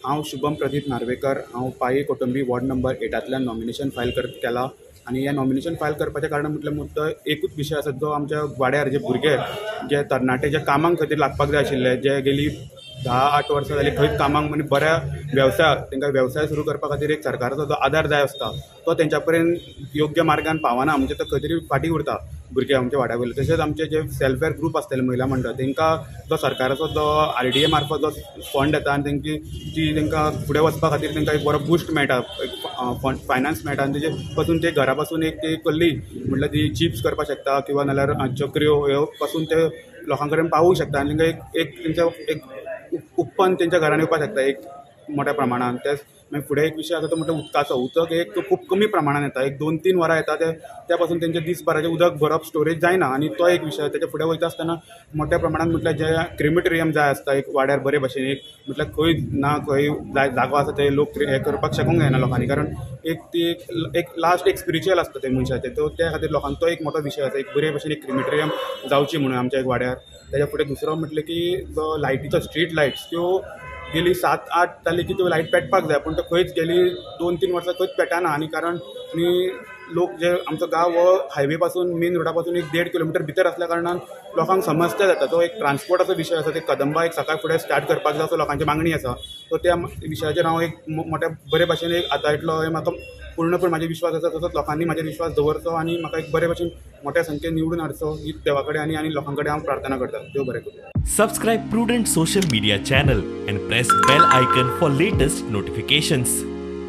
हांव शुभम प्रदीप नार्वेकर, हांव पाये Kotambi ward number 8तल्यान nomination file केलां आनी हें नॉमिनेशन फायल करपाचें कारण म्हटल्यार मुद्दो एकूच विशय आसा जो आमच्या वाड्यार जे भुरगे जे तरणाटे जे कामांक खातीर लागपाक जाय आशिल्ले, जे गेली 10-8 वर्सां जाली खंयच कामांक म्हणजे बऱ्या वेवसाय तांकां वेवसाय सुरू करपा खातीर एक सरकाराचो जो आदार जाय आसता तो तेंच्या पर्यंत योग्य मार्गान पावना, म्हणजे तो खंय तरी फाटीं उरता भुरगे आमच्या वाड्या वयले. तशेंच आमचे जे सेल्फ हेल्प ग्रूप आसतले महिला मंडळ तांकां जो सरकाराचो जो RDA मार्फत जो फंड येता आनी तेंची ती तांकां फुडें वचपा खातीर तांकां एक बरो बुस्ट मेळटा, एक फंड फायनान्स मेळटा आनी तेजे पासून ते घरा पासून एक ते कल्ली म्हटल्यार ती चिप्स करपाक शकता किंवा नाल्यार चकऱ्यो ह्यो पासून ते लोकां कडेन पावूंक शकता आनी तांकां एक तेंच्या एक उत्पन्न तेंच्या घरान येवपाक शकता एक मोठ्या प्रमाणान. तेच मागीर फुडें एक विशय आसा तो म्हटल्यार उदकाचो. उदक एक खूब कमी प्रमाणान येता, एक 2-3 वरां येता, त्या पासून तेंचे दीसभराचें उदक भरप स्टोरेज जायना आनी तो एक विशय. तेच्या फुडें वयता आसतना मोठ्या प्रमाणान म्हटल्यार जे क्रिमिटोरियम जाय आसता एक वाड्यार बरे भशेन, एक म्हटल्यार खंय ना खंय जागो आसा थंय लोक हें करपाक शकूंक जायना लोकांनी, कारण एक ती एक लास्ट एक स्पिरिच्युअल आसता ते मनशाचें, तो त्या खातीर लोकांक तो एक मोठो विशय आसा, एक बरे भशेन एक क्रिमिटोरियम जावची म्हणून आमच्या एक वाड्यार. तेच्या फुडें दुसरो म्हटलें की जो लायटीचो स्ट्रीट लायट्स त्यो गेली 7-8 जाली की त्यो लायट पेटपाक जाय, पूण त्यो खंयच गेली 2-3 वर्सां खंयच पेटना आनी कारण आनी लोक जे आमचो गांव हो हायवे पासून मेन रोडा पासून एक 1.5 किलोमिटर भितर आसल्या कारणान लोकांक समस्या जाता. तो एक ट्रान्सपोर्टाचो विशय आसा, ते कदंबा एक सकाळ फुडें स्टार्ट करपाक जाय असो लोकांची मागणी आसा. सो त्या विशयाचेर हांव एक मोठ्या बरे भाशेन एक आदायतलो हें म्हाका पूर्णपण म्हाजेर विश्वास आसा. तसोच लोकांनी म्हाजेर विश्वास दवरचो आनी म्हाका एक बरे भाशेन मोठ्या संख्येन निवडून हाडचो ही देवा कडेन आनी आनी लोकां कडेन हांव प्रार्थना करता. देव बरें करूं. Subscribe Prudent Social Media channel and press bell icon for latest notifications.